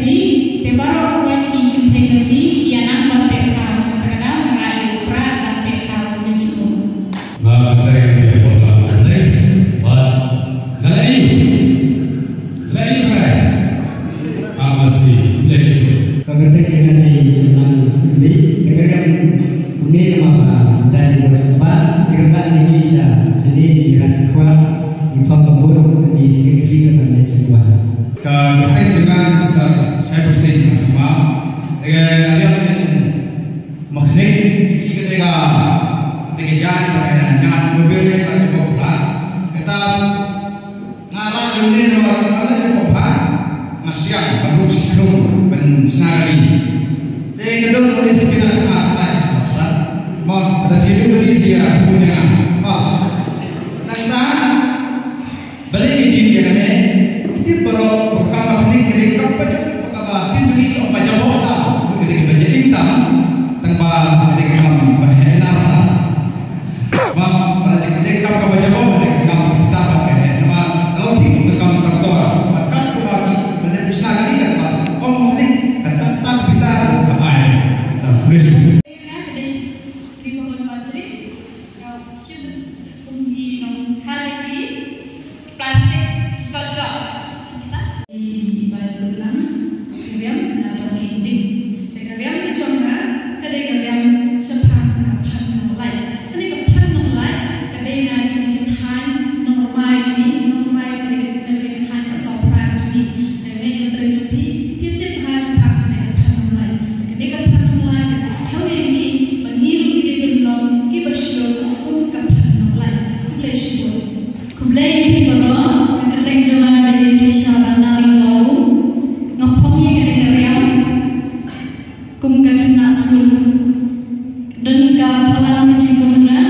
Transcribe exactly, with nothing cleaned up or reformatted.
Te baroh kawei ki kynthei Khasi ki ïa nang ban peit kha, kata ka daw nga rai ïa u Prah ban peit kha u Mei Sumut. Nga kynthei Mei Borlang kynthei, bad nga la ïoh, la ïoh krai. Ka masi, Mei Sumut. Ka kynthei jong nga dei Sumang Sumli, te ka riam kumne ka ma ba, dei ba sumpat, ki rem ba jong ngi sha, sha ni ni ran khwa, ni phong ka bun, ni sikri ka ban dei sumpat. Ka kyrteng jong nga Mister Shai Persing Thangma. Nga riam in Makhnik, i ka dei ka, dei ka jaiñ ba ka ïa ñiad mobil ne ka jabo ba. Kata nga rai ïa une ne ba ka jabo ba. Nga siang ba duk shi khlum ban sna kali. Te ka dong une spina ka ka ka sa. Mo, kata phi duk kali sia punya. Mo. Nang ta Balei ngi jied ïa kane, ki tip baroh ba ka kam Makhnik ka dei ka kam ba jab, ba ka kam ba ktien jong ngi ki ong ba jabo ta, ka dei ka ba jain ta, tang ba ka dei ka kam ba heh nar ta. Ba, ba la jia ka dei ka kam ka ba jabo, ka dei ka kam ka pisa ba ka heh. Namar ka long thik ka kam doktor, ba kat ka ba ki, ba dei pisa ka dei ka ba ong Makhnik, ka tak tak pisa ka ba ai. Ta, please. Ka dei ki ba hon ka tri. Kum i nong khar ïa ki plastik ki kot jok. Kita i, i bai kut lang ka riam na dong ki ding. Te ka riam ka jong nga ka dei ka riam shaphang ka phan nonglait. Kane ka phan nonglait ka dei na kine ki thaiñ nongrwai jong ngi, nongrwai ka dei na kine ki thaiñ ka sawpra jong ngi. Te ngi ka pyrshah jong phi, phi tip ha shaphang kane ka phan nonglait. Te kane ka phan nonglait ka thew ïa ngi ba ngi ruh ngi dei ban long kiba shlur kum ka phan nonglait. Khublei shibun. Khublei ïa phi baroh, ka kyrteng jong nga dei Risha Danda Ringdaw. Nga phong ïa kane ka riam kum ka khynnah skul. Don ka phalang ka jingkyrkhu nga.